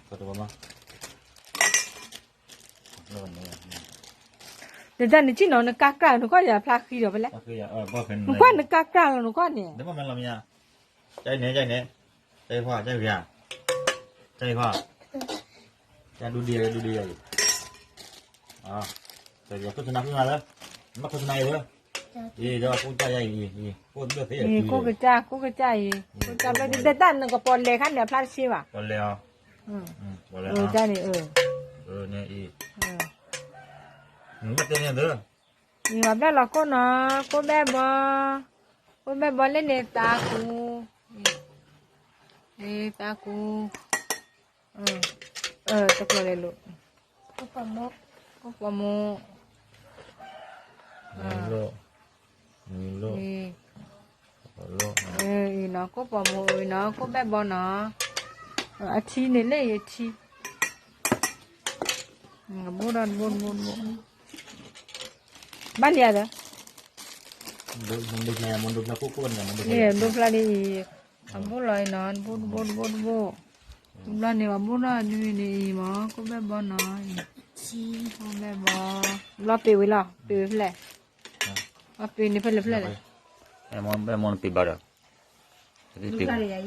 တဘၣ်မး, တၢ်နကံၣ်နီၤ နကါကြၢ်နကွၢ်ယၤဖျါဃံဒီးဖဲလဲၣ်, နကွၢ်နကါကြၢ်လီၤနကွၢ်န့ၣ်, ကန့ၣ်, ကန့ၣ်, တၢ်ခွါ, တၢ်ခွါ, တၢ်ဒူဒံယၤ, ဒူဒံယၤအံၤ, ခိၣ်ဆနါဖုနၤလၢ, မ့ၢ်ခိၣ်ဆနါအံၤလၢ, အံၤဒီးကိၣ်ကစၢ်ယၤအံၤ, ကိၣ်ဘျၢၣ်သ့ၣ်, ကိၣ်ကစၢ်, ကိၣ်ကစၢ်အံၤ, ကိၣ်ကစၢ်ဘျၢၣ်သ့ၣ် တၢ်နကပီၤလဲၤခါန့ၣ် အဖျါတဆ့ဘၣ်, ပီၤလဲၤအီၤ, ပီၤလဲၤအီၤ, န့ၣ်အံၤ, မ့ၢ်တဲန့ၣ်သၢ အံၤ ပှၤဘျၢၣ်လီၤကိၣ်နီၤ, ကိၣ်ဘဲဘီ, ကိၣ်ဘဲဘီလၢန့ၣ်သးကူ, သးကူ, တကျိၤလဲၤလိာ်, ကိၣ်ပိာ်မူ, အံၤနီၤ ကိၣ်ပိာ်မူအံၤနီၤ ကိၣ်ဘဲဘီနီၤ, အထံန့ၣ်လၢယထံ, ဘိၣ်ဒီးဘိၣ်ဘိၣ်ဘိၣ်, ဘၣ်လံဧါဒီး, ဒိဖျါဒ်အံၤ, အဘိၣ်လီၤအံၤနီၤ တဘိၣ်တဘိၣ်တဘိၣ်တဘိၣ်, တဘျီန့ၣ် ပှၤဘိၣ်ဒီးဒ်န့ၣ်အံၤမး ကိၣ်ဘဲဘီနီၤ, ကိၣ်ဘဲဘီ, ဘျီပ့ၤဝံၤလီၤ ပ့ၤဝံၤဖဲလဲၣ်, ပ့ၤန့ၣ်ဖဲလဲၣ်ဖဲလဲၣ်, ဘဲမီနပ့ၤဘၣ်ဒီး, ပ့ၤ